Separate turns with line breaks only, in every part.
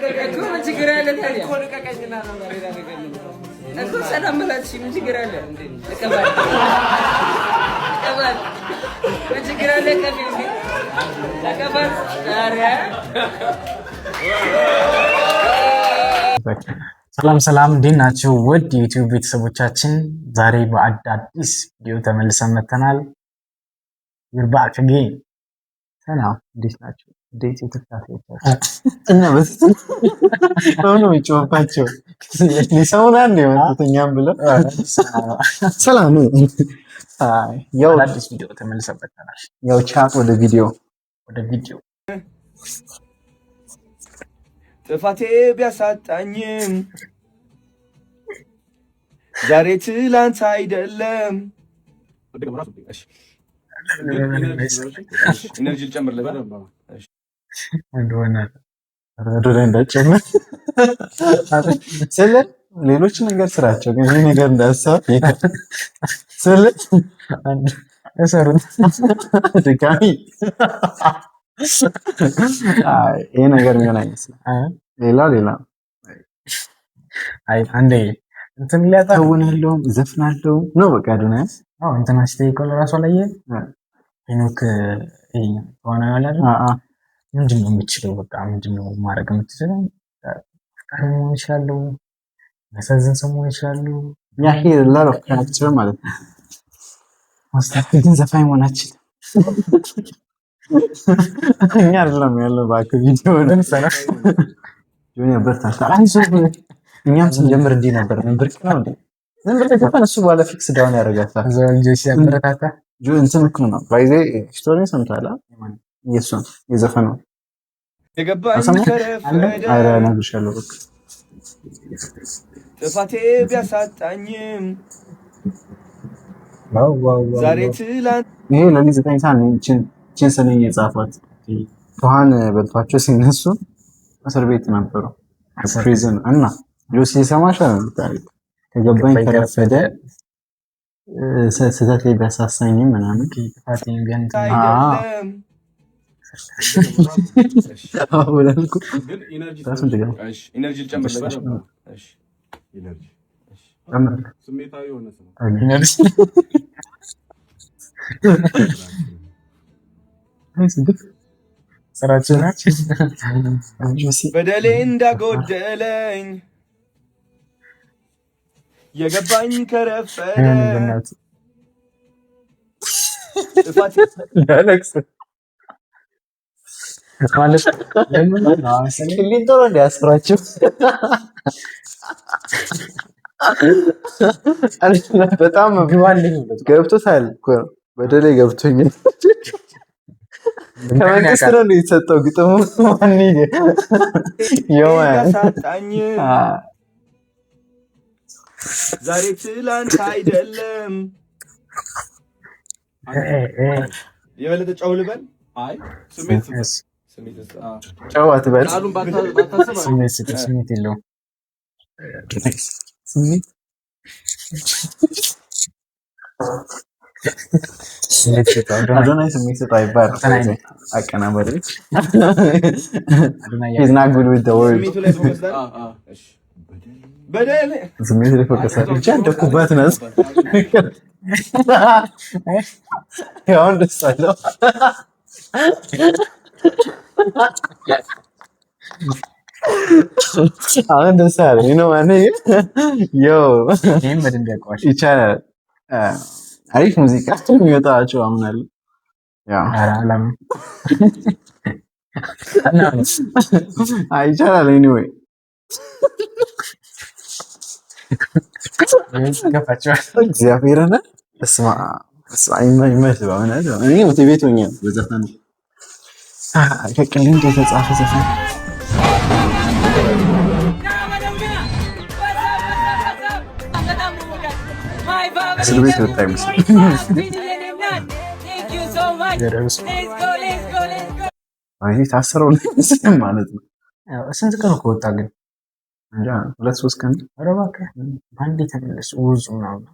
እኮ ምን ችግር አለ ታዲያ? እኮ ሰላም በላት። እሺ ምን ችግር አለ? እቀባል እቀባል። ምን ችግር አለ? ቀፊ እንዴ ተቀባል። ኧረ።
ሰላም ሰላም፣ እንዴት ናችሁ? ውድ የ YouTube ቤተሰቦቻችን፣ ዛሬ በአዳዲስ ቪዲዮ ተመልሰን መጥተናል። We're back again።
ሰላም፣ እንዴት ናቸው? እንዴት የተከታታዮቻችን እና በዚህ ነው የሚጮህባቸው፣ ሊሰሙን አንድ የመጡት እኛም ብለው ሰላም። ያው
አዳዲስ ቪዲዮ ተመልሰን መጥተናል።
ያው ቻት ወደ ቪዲዮ።
ወደ ቪዲዮ።
ጥፋቴ ቢያሳጣኝም ዛሬ ትላንት አይደለም። Energy ልጨምርለት።
እንደሆነ
ረዶ ላይ እንዳጨምር ስለ ሌሎች ነገር ስራቸው ግን ይህ ነገር እንዳሳብ ስለ
እሰሩት።
ድጋሚ አይ፣ ይሄ ነገር የሚሆን አይመስልም። ሌላ ሌላ።
አይ፣ አንዴ እንትን ሊያጣ
ተውናለሁ፣ ዘፍናለሁ ነው በቃ አዶናይ።
አዎ፣ እንትና ሲጠይቀው ለራሱ አላየህ? ሄኖክ ይሄኛው ተዋናዩ አለ አይደል?
አ
ምንድን ነው የምችለው? በቃ ምንድን ነው ማድረግ የምትችለው? አፍቃሪ መሆን እችላለሁ፣ የሚያሳዝን ሰው መሆን እችላለሁ።
Yeah, he lot of character ማለት ነው። ግን ዘፋኝ መሆናችን እኛ አይደለም ያለው፣ እባክህ ቪዲዮ ነው። ጆኒ አበርታታ፣ አይዞህ። እኛም ስንጀምር እንዲህ ነበር። ምን ብርቅ ነው እንዴ? ዝም ብለህ ዘፈን፣ እሱ በኋላ fix down ያደርጋታል።
እዛው ልጆች ሲያበረታታ።
ጆ እንትን እኮ ነው by the way፣ story ሰምተሃል? የእሱን የዘፈኑ
የገባኝ
አልሰማህም?
ከረፈደ።
ኧረ እነግርሻለሁ በቃ።
ጥፋቴ ቢያሳጣኝም
Wow wow wow!
ዛሬ ትላንት
ይሄ ለሊት 9 ሰዓት ነው። ይህችን ስንኝ የጻፏት ትኋን በልቷቸው ሲነሱ እስር ቤት ነበሩ፣ prison። እና ጆሲ ሲሰማሽ ታሪክ ከገባኝ ከረፈደ ስህተት ላይ ቢያሳሳኝም ምናምን።
ጥፋቴን ቢያንስ
አይደለም።
ብለን እኮ ራሱን ድገም።
እሺ፣ energy ልጨምርለት። እሺ።
ጨምር።
ስሜታዊ የሆነ ሰው።
ስራችን ናቸው።
ጆሲ።
በደሌ እንዳጎደለኝ የገባኝ ከረፈደ።
በእናትህ።
ጥፋቴ
ላለቅስ ማለት ለምን ነው መሰለኝ።
ቂሊንጦ ነው እንዲያስሯቸው በጣም
ግባልኝ ብሎ
ገብቶታል እኮ፣ በደሌ ገብቶኛል። ከመንግስት ነው እንደ የተሰጠው ግጥሙ። ማን የሆነ
ቢያሳጣኝም ዛሬ ትላንት አይደለም። የበለጠ ጨው ልበል።
አይ፣ ስሜት ስጥ።
ስሜት ስጥ።
ጨው አትበል።
ቃሉን ባታስብ።
ስሜት ስጥ፣ ስሜት የለውም።
ስሜት
ስሜት ስጥ አዶናይ።
አዶናይ ስሜት ስጥ አይባልም።
አዶናይ።
አቀናባሪዎች
አዶናይ።
He's not good with the word።
ስሜቱ ላይ focus ላድርግ?
አ
እሺ። በደሌ
ስሜት ላይ focus አድርግ። ብቻ ያደኩባት ናት። አሁን ደስ አለው። አሁን ደስ አለኝ ነው ማለት yo።
ይህም በደንብ ያውቀዋል።
ይቻላል። አሪፍ ሙዚቃ የሚወጣቸው አምናለሁ። ያው
ኧረ አላምንም። እና
አይ፣ ይቻላል። Anyway
ገፋቸዋል።
እግዚአብሔርን እስማ እስማ ይመች፣ በእውነት እኔ motivate ሆኛለሁ በዘፈኑ፣ ከቅሊንጦ የተጻፈ ዘፈን። እስር ቤት ወጣ ይመስላል። አይ፣ ታስረው ማለት ነው።
ስንት ቀን እኮ ወጣ ግን?
እንጃ፣ 2-3 ቀን።
ኧረ እባክህ፣ በአንዴ ተመለሱ ውዙ ምናምን።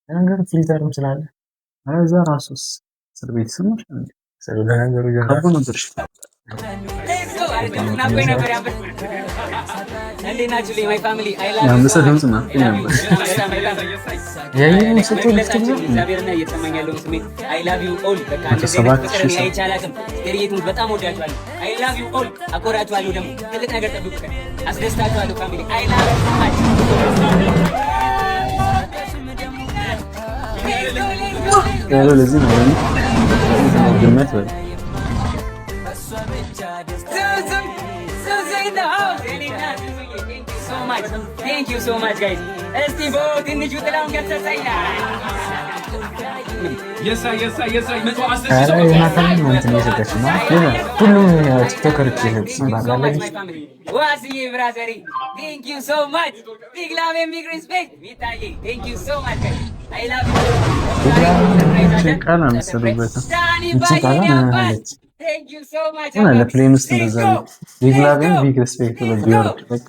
ለነገሩ filter ም ስላለ።
ኧረ እዛ ራሱስ እስር ቤት ስሞች
ለነገሩ
አቦ ነበር።
ድምፅ ናፍቆኝ ነበር። እንዴት ናችሁ? My family, I love
የአንበሳ ድምፅ ናፍቆኝ ነበር።
ያየነው ሰጥቶ gift ነው።
እግዚአብሔርና እየተሰማኝ ያለውን ስሜት I love you all። በቃ እንደዚህ አይነት
107
ፍቅር እኔ አይቼ አላውቅም። ስቴሪየቱን በጣም ወዳችኋለሁ። I love you all። አኮራችኋለሁ። ደግሞ ትልቅ ነገር ጠብቁ። አስደስታችኋለሁ። Family, I love you so much።
ያለው ለዚህ ነው አይደል? ድመት በል።
Thank you so much, guys። እስቲ ትንሹ ጥላሁን ገሰሰ ይላል።
ኧረ ዮናታንን ነው እንትን እየሰጠች ነው። ሁሉም ቲክቶከሮች እየሰጡ ነው ታውቃለህ።
ዋስዬ brother ዬ, thank you so much, big love and big respect። ሚታዬ, thank you so much, guys, I love you።
ይህችን ቃል አልመሰሉበትም።
ዳኒ
ይህችን ቃል
ባዬ አባት
አለች።
Thank you so much።
ምን አለ plane ውስጥ እንደዛ big love and big respect ብሎ ቢወርድ፣ በቃ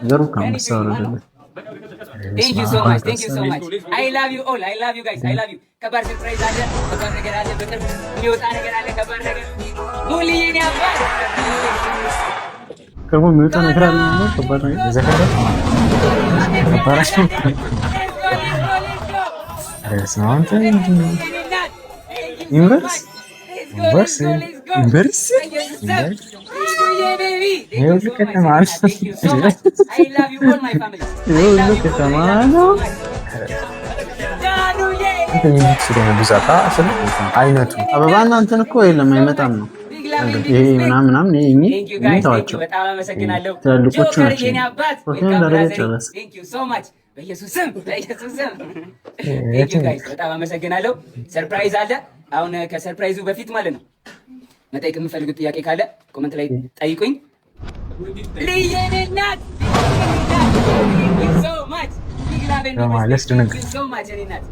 ዘሩ ከአንበሳ ወረደለት።
Thank you so much, thank you so much. I love you all, I love you guys, I love you። ከባድ surprise አለ፣ ከባድ ነገር አለ፣ በቅርብ የሚወጣ ነገር አለ፣ ከባድ ነገር። ሙልዬ የኔ አባት።
ቅርቡ የሚወጣ ነገር አለ ነው፣ ከባድ ነገር።
የዘፈን ነበራቸው። ኧረ በስመ አብ፣ አንተ ምንድን ነው?
ዩኒቨርስ
ዩኒቨርስ
ዩኒቨርስ
ይሄ ሁሉ ከተማ ነው።
ይሄ ሁሉ ከተማ ነው።
አንተ የሚክስ ደግሞ ብዛት ስለ አይነቱ።
አበባና እንትን እኮ የለም፣ አይመጣም ነው ይሄ ምናምን ምናምን፣ ይሄ እኚህ እኚህ ተዋቸው።
በጣም አመሰግናለሁ።
ትላልቆቹ
ጆከር
ናቸው።
የኔ አባት።
ፎቶን እንዳደረገ ጨረሰ።
Thank you so much። በኢየሱስ ስም፣ በኢየሱስ ስም፣ thank you guys፣ በጣም አመሰግናለሁ። Surprise አለ። አሁን ከ surprise ኡ በፊት ማለት ነው መጠየቅ የምፈልጉት ጥያቄ ካለ comment ላይ ጠይቁኝ። ልዬ የኔ እናት, thank you so much, big love and
ሊያስደነግጥ።
Thank you so much የኔ እናት,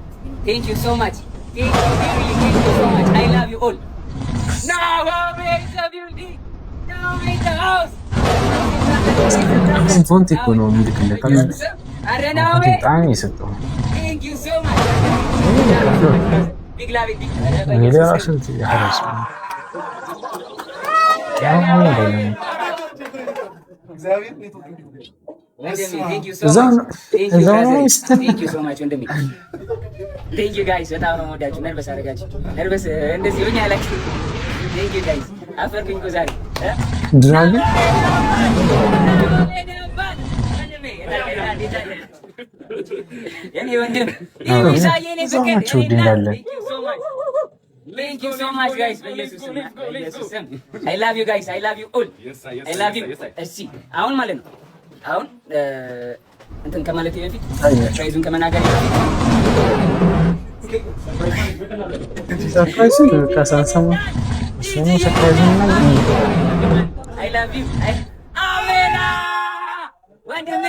thank you so much, thank you, thank you so much, I love you all። ናሆሜ in the building፣ ናሆሜ in the house።
Font እኮ ነው የሚልክለት።
ኧረ ናሆሜ።
በጣም የሰጠው።
Thank you so much, big love, big
ሌላ ስንት ያረስ ያው አይደለም።
እግዚአብሔር ኔትወርክ
እዛው ነው፣ እዛው ነው ወይስ?
Thank you so much ወንድሜ። Thank you guys፣ በጣም ነው የምወዳችሁ። Nervous አደረጋችሁ። Nervous እንደዚህ ሆኜ አላውቅም። Thank you guys፣ አፈርኩኝ እኮ ዛሬ እ?
ድራግን።
የኔ ወንድም።
እዛው ናቸው ውድ እንዳለ።
Thank you so much, guys። በኢየሱስ ስም፣ በኢየሱስ ስም፣ I love you guys, I love you all, I love you። እሺ አሁን ማለት ነው አሁን እንትን ከማለቴ በፊት፣ surprise ኡን ከመናገር በፊት
Surprise ኡን በቃ ሳንሰማ
እሱ ነው surprise ነው።
I love you አቤላ ወንድሜ፣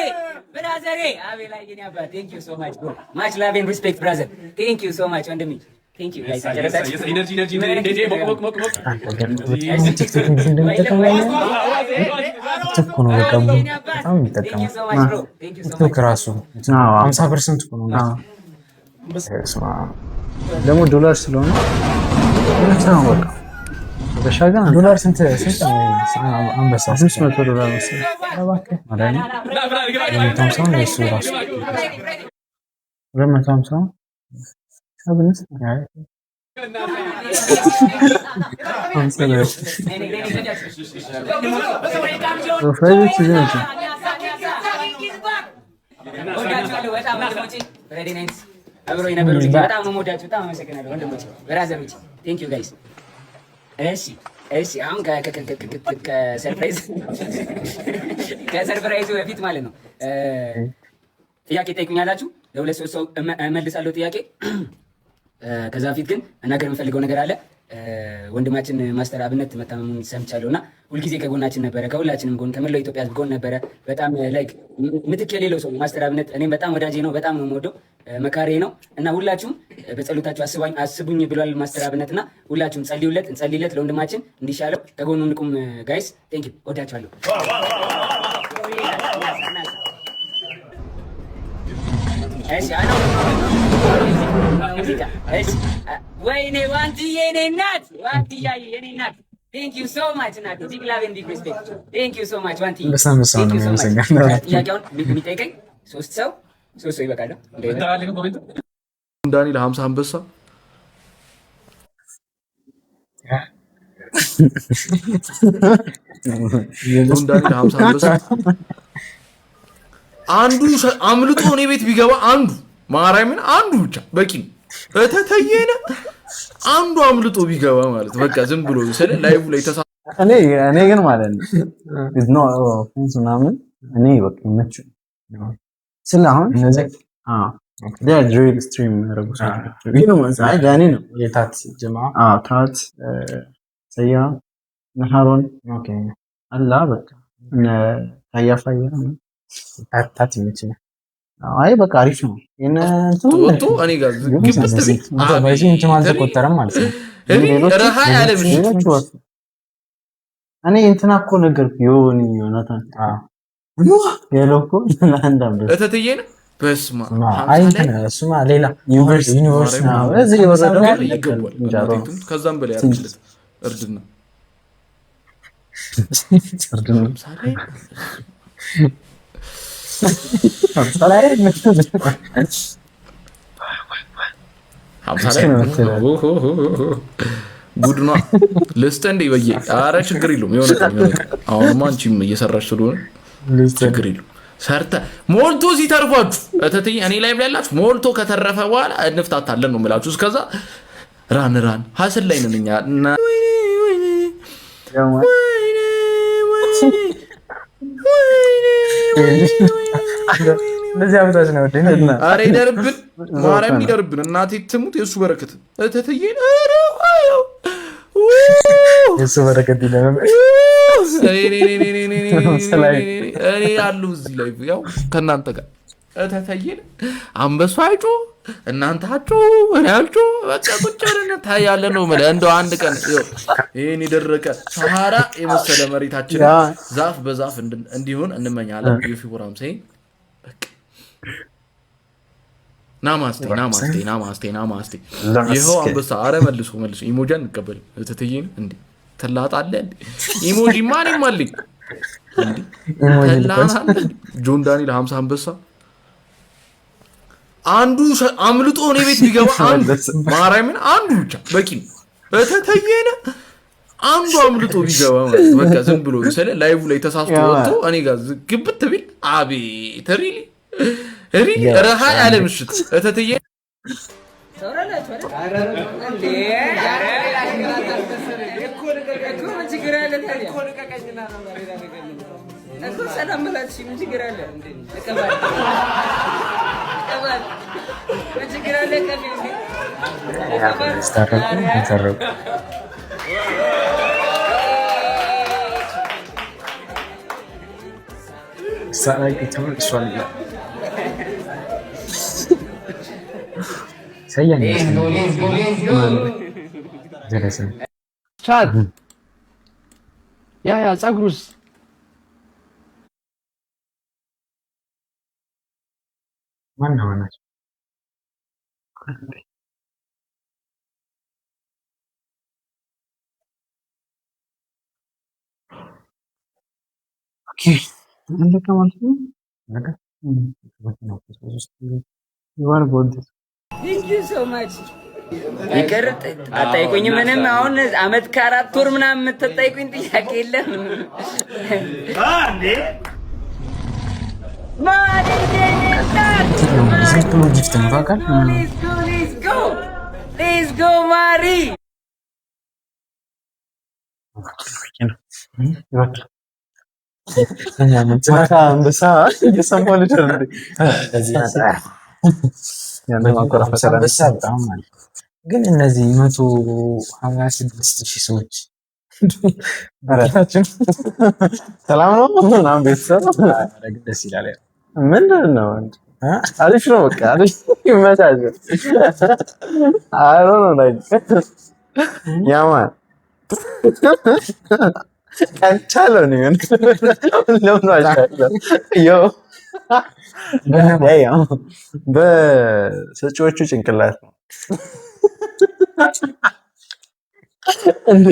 brother ኤ አቤላ የኔ አባት, thank you so much, bro, much love and respect, brother, thank you so much ወንድሜ, thank you guys። ጨረሳችሁ?
ቲክቶክ እንዴት እንደሚጠቀም፣ ቲክቶክ እኮ ነው በቃ በጣም የሚጠቀመው ቲክቶክ ራሱ። 50% እኮ ነው። በስመ አብ።
ደግሞ ዶላር ስለሆነ እውነት ነው። በቃ በሻ ግን
ዶላር ስንት ስንት ነው? አንበሳ?
$500 መሰለኝ።
እባክህ።
ማርያምን።
150 ነው እሱ ራሱ።
250 ሳብንስ
አይ፣
50 ዶላር surprise ኦች እዚህ ናቸው።
ወዳችኋለሁ በጣም ወንድሞቼ። ረዲናይት አብሮ የነበሩ ልጆች በጣም ነው የምወዳችሁ። በጣም አመሰግናለሁ ወንድሞቼ፣ brother ኦች, thank you guys። እሺ፣ አሁን ከ surprise ኡ በፊት ማለት ነው ጥያቄ ጠይቁኛላችሁ። ለሁለት ሶስት ሰው እመልሳለሁ ጥያቄ። ከዛ በፊት ግን መናገር የምፈልገው ነገር አለ። ወንድማችን ማስተር አብነት መታመሙን ሰምቻለሁ እና ሁልጊዜ ከጎናችን ነበረ፣ ከሁላችንም ጎን፣ ከመላው ኢትዮጵያ ሕዝብ ጎን ነበረ። በጣም like ምትክ የሌለው ሰው ማስተር አብነት። እኔም በጣም ወዳጄ ነው፣ በጣም ነው የምወደው፣ መካሬ ነው እና ሁላችሁም በጸሎታችሁ አስቡኝ አስቡኝ ብሏል ማስተር አብነት እና ሁላችሁም ጸልዩለት፣ እንጸልይለት፣ ለወንድማችን እንዲሻለው ከጎኑ እንቁም። Guys, thank you፣ ወዳችኋለሁ። እሺ አሎ ሙዚቃ፣ እሺ። ወይኔ ዋንትዬ የኔ እናት፣ ዋንትያ የኔ እናት። Thank you so much እናቴ፣ big love and big respect። Thank you so much ዋንቲ።
በጣም ሰው ነው የሚያመሰግነው።
ጥያቄውን የሚጠይቀኝ ሶስት ሰው፣ ሶስት ሰው ይበቃል።
ዳንኤል 50 አንበሳ። ዳንኤል 50 አንበሳ። አንዱ አምልጦ እኔ ቤት ቢገባ፣ አንዱ ማርያምን አንዱ ብቻ በቂ ነው። እተተየነ አንዱ አምልጦ ቢገባ ማለት በቃ ዝም ብሎ ስለ live ላይ ተሳ
እኔ ግን ማለት ነው with no offense ምናምን እኔ በቃ ይመቹኝ ስለ አሁን
እነዚህ
አዎ drill stream የሚያደርጉ ሰዎች ናቸው። ግን አይ ዳኒ ነው።
የታት ጀማ።
አዎ፣ ታት፣ ሰያ፣ እነ ሃሮን አላ በቃ እነ ታያ ፋያ።
ታት ይመችኛል።
አይ በቃ አሪፍ ነው። የነ እንትኑ
ወጥቶ እኔ ጋር ግብት ቢል
በዚህ እንትኑ አልተቆጠረም ማለት ነው።
ረሃ ያለ ምሽት።
ሌሎቹ ወጡ። እኔ እንትና እኮ ነገርኩህ፣ ዮኒ ዮናታን ያለው እኮ ለአንድ አንበሳ።
እተትዬን በስመ አብ።
አይ እንትን እሱማ ሌላ
ዩኒቨርሲቲ
ዩኒቨርሲቲ
አዎ፣ እዚህ የወረደው
ግን ይገባል።
እንጀራ ነው።
ከዛም በላይ ያርግለት እርድና።
እርድና።
50 ላይ። 50 ላይ ጉድኗ ልስጥ እንዴ በዬ? አረ ችግር የለውም። የሆነ ቀን የሆነ ቀን። አሁንማ አንቺም እየሰራሽ ስለሆነ ችግር የለውም። ሰርተ ሞልቶ ሲተርፏችሁ እተትዬ እኔ ላይ ያላችሁ ሞልቶ ከተረፈ በኋላ እንፍታታለን ነው የምላችሁ። እስከዛ run run hustle ላይ ነን እኛ እና ወይኔ ወይኔ ወይኔ ወይኔ ወይኔ።
እንደዚህ አመታች ነው እንዴ?
አረ ይደርብን፣ ማርያም ይደርብን። እናቴ ትሙት የእሱ በረከት እተትዬን ኧረ ዋው!
የእሱ በረከት ይለናል።
እኔ ያሉ እዚህ ላይ ያው ከእናንተ ጋር እተተዬን አንበሱ አይጮ፣ እናንተ አጮ፣ እኔ አልጮ፣ በቃ ቁጭ ብለን ታያለን ነው የምልህ። እንደው አንድ ቀን ይኸው ይህን የደረቀ ሰሃራ የመሰለ መሬታችን ዛፍ በዛፍ እንዲሆን እንመኛለን። ዩፊ ቦራምሴ በቃ namaste, namaste, namaste, namaste። ይኸው አንበሳ። አረ መልሶ መልሶ emoji አንቀበልም። እትትዬን እንዴ ትላጣለህ እንዴ? Emoji ማ እኔም አለኝ እንዴ ትላጣለህ። ጆን ዳንኤል 50 አንበሳ። አንዱ አምልጦ እኔ ቤት ቢገባ፣ አንዱ ማርያምን አንዱ ብቻ በቂ ነው። እተተየነ አንዱ አምልጦ ቢገባ ማለት በቃ ዝም ብሎ ስለ live ላይ ተሳስቶ ወጥቶ እኔ ጋር ግብት ቢል አቤት really really ረሃ ያለ ምሽት እተትዬ።
ታወራላችሁ አይደል እንዴ? እኮ ምን ችግር አለ ታዲያ? እኮ ሰላም በላት። ምን ችግር አለ? እቀባል እቀባል። ምን ችግር አለ? ቀቢ እንዴ እቀባል።
ታረቁ ታረቁ። እሷ ላይ ተመልሷል ይላል። ሰያን ይመስለኛል። ደረሰ።
Chat yeah yeah ፀጉሩስ?
ማን ነው ናቸው?
Okay አለቀ ማለት ነው።
ነገር
You are good.
Thank you so much። ይቅር አጠይቁኝ። ምንም አሁን አመት ከ4 ወር ምናምን የምትጠይቁኝ ጥያቄ የለም።
ዝም ብሎ gift ነው ታውቃለህ።
Let's go ማሪ።
ይበቃል። ማታ አንበሳ እየሰማሁ ልጅ ነው እንዴ? ያንን ማንኮራፋት ሰላም።
አንበሳ በጣም ማለት ግን እነዚህ 126,000 ሰዎች ጌታችን
ሰላም ነው ምናምን ቤተሰብ።
ኧረ ግን ደስ ይላል።
ምንድን ነው እንዴ? አሪፍ ነው በቃ አሪፍ ይመቻል። I don't know, like yeah man ቀንቻለሁ ነው ለምን አልቻለሁ? Yo በሰጪዎቹ ጭንቅላት ነው። እንዴ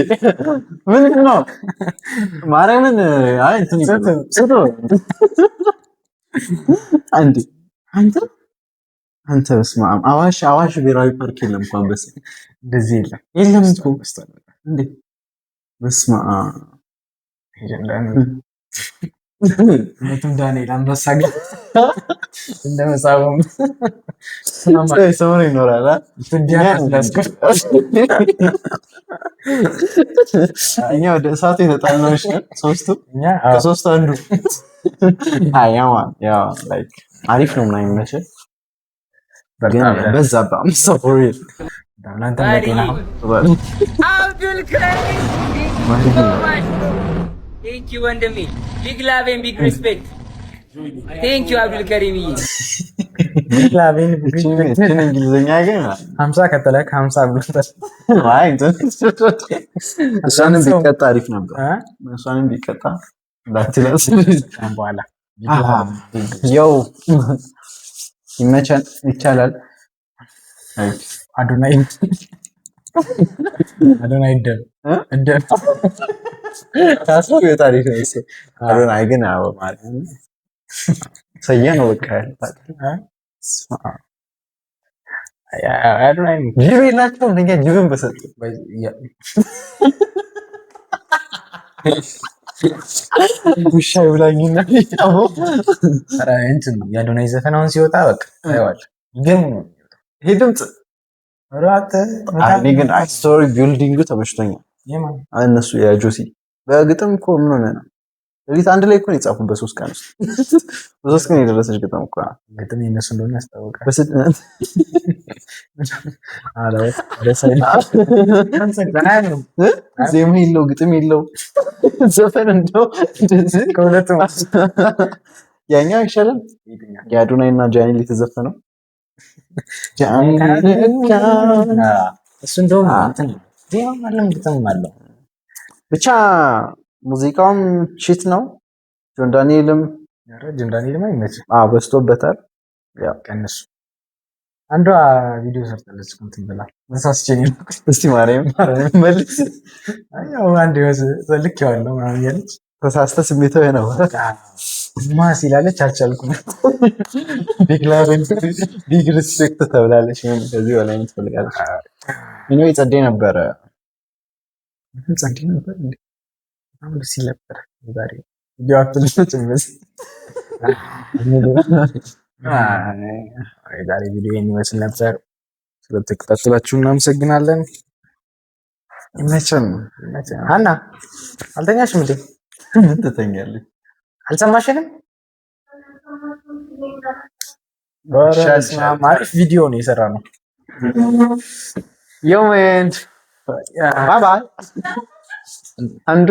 ምንድን ነው? ማርያምን፣ አይ እንትን ይበሉ። ስጡ። አንዴ አንተ በስመ አብ፣ አዋሽ ብሔራዊ ፓርክ የለም እኮ አንበሳ።
እንደዚህ የለም።
የለም እኮ እንዴ፣ በስመ አብ።
እውነቱም ዳንኤል አንበሳ ግን እንደ መጽሐፉም
ሰው ይኖራል። አ? እኛ ወደ እሳቱ የተጣልነው እሺ፣ ሶስቱ
እኛ
ከሶስቱ አንዱ። አይ ያው ያው like አሪፍ ነው ምናምን ይመችህ፣ ግን በዛብህ አንበሳ for real።
ለአንተም ለጤና።
አብዱል ከሪም፣ thank you ወንድሜ፣ big love and big respect፣ thank you አብዱል ከሪምዬ።
እችን እንግሊዝኛ ግን
50 ከተለክ 50 ብሎታል።
አይ እንትን እሷንም ቢቀጣ አሪፍ ነበር። እሷንም ቢቀጣ እንዳትለስ።
በኋላ
ያው ይመቸን፣ ይቻላል።
አዶናይ አዶናይ ደም ደም።
ታስሮ ቢወጣ አሪፍ ነው እሱ። አዶናይ ግን አዎ ማለት ሰየ ነው በቃ።
አዶናይ
ጅብ የላቸውም። እኛ ጅብን በሰጡ። ውሻ ይብላኝና።
ኧረ እንትን የአዶናይ ዘፈን አሁን ሲወጣ በቃ ታየዋለህ። ይገርም ነው።
ይሄ ድምፅ
ኧረ አንተ
አይ እኔ ግን አይ story building ኡ ተመችቶኛል።
የማን?
አይ እነሱ የጆሲ በግጥም እኮ ምን ሆነ ነው፣ ሌሊት አንድ ላይ እኮ ነው የጻፉት በ3 ቀን ውስጥ፣ በ3 ቀን የደረሰች ግጥም እኮ ነው።
ግጥም የእነሱ እንደሆነ ያስታውቃል። ኧረ ደስ አይልም። አያምርም።
ዜማ የለው፣ ግጥም የለው፣ ዘፈን እንደው እንደዚህ
ከሁለቱም
ያኛው አይሻልም? የአዶናይ እና ጃኒል የተዘፈነው ጃኒል።
እሱ እንደውም እንትን ዜማም አለው ግጥምም አለው።
ብቻ ሙዚቃውም shit ነው። ጆን ዳንኤልም
ኧረ ጆን ዳንኤልማ ይመችህ።
አዎ በዝቶበታል። ያው
ቀንሱ። አንዷ ቪዲዮ ሰርታለች እኮ እንትን ብላ ተሳስቼ ነው።
እስቲ ማርያም መልስ።
አይ ያው አንድ ልኬዋለሁ ምናምን እያለች
ተሳስተ ስሜታዊ ነው።
ማስ ይላለች፣ አልቻልኩም።
Big love, big respect ተብላለች። ምን ከዚህ በላይ ምን ትፈልጋለች? Anyway ጸዴ ነበረ።
ጸዴ ነበር እንዴ? በጣም ደስ ይል ነበር። ዛሬ ቪዲዮ አትልጭ ይመስል። የዛሬ ቪዲዮ ይህን ይመስል ነበር። ስለተከታተላችሁ እናመሰግናለን።
ይመቸን።
ሀና አልተኛሽም እንዴ?
ምን ትተኛለች?
አልሰማሽንም? ኧረ በስመ አብ፣ አሪፍ ቪዲዮ ነው የሰራ ነው።
Yo man, bye bye አንዱ።